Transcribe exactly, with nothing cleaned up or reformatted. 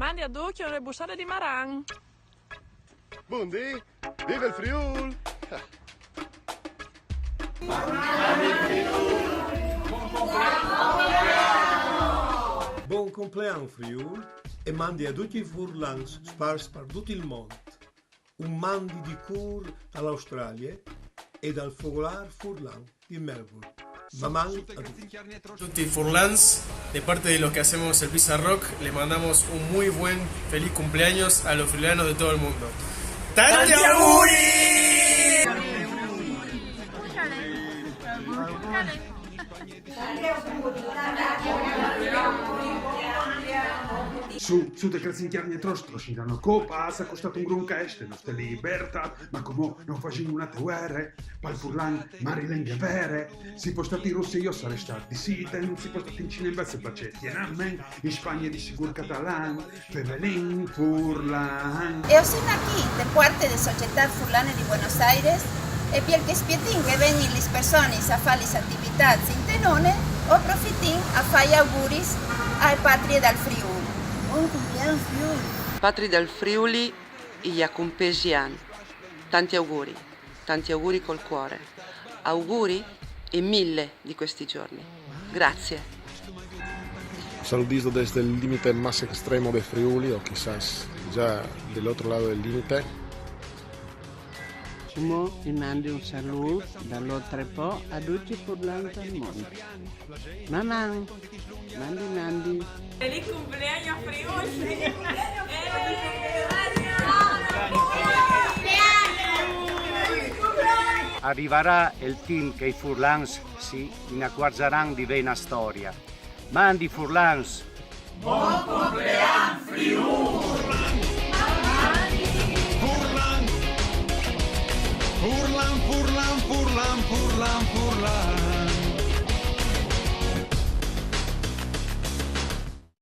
Mandi a ducj une bussade di maran. Bundì, vive il Friûl! Bon compleann Friûl e mandi a ducj i furlans spars par dut il mont. Un mandi di cûr a l'Australie e dal Fogolâr Furlan di Melbourne. Maman a ducj. Tutti i furlans, de parte de los que hacemos el Pizza Rock, les mandamos un muy buen feliz cumpleaños a los friulanos de todo el mundo. ¡Tanti auguri! Su, su de crezin cjargne trost, troschin da no copa, s'ha costât un grum ca este, noste libertât, ma cumò no fasin une altre vuere, pal furlan, mari lenghe vere, si pò stâ in Russie jo sarès stât dissident, si pò stâ in Cine invezit parcè Tiananmen, in Spagne di sigûr catalan, fevelin furlan. E o sin achì, de puarte de Societât Furlane di Buenos Aires, e biel che spietìn che a vegnin lis personis a fâ lis ativitâts inte none, o profitìn a fâ i auguris ae patrie dal Friûl. Bon cumplean Friûl! Patrie dal Friûl, i a cumpie dîs agns. Tanti auguri, tanti auguri col cuore. Auguri e mille di questi giorni. Grazie. Saludisdo desde el limite mas extremo de Friuli, o quizás ya del otro lado del límite. Cumò i mandi un salût dal Oltrepò a ducj i furlans dal mont. Maman, mandi, mandi. Feliz cumpleaños, Friuli! Al rivarà il timp che i furlans si inacuarzaran di vê na storia. Mandi furlans!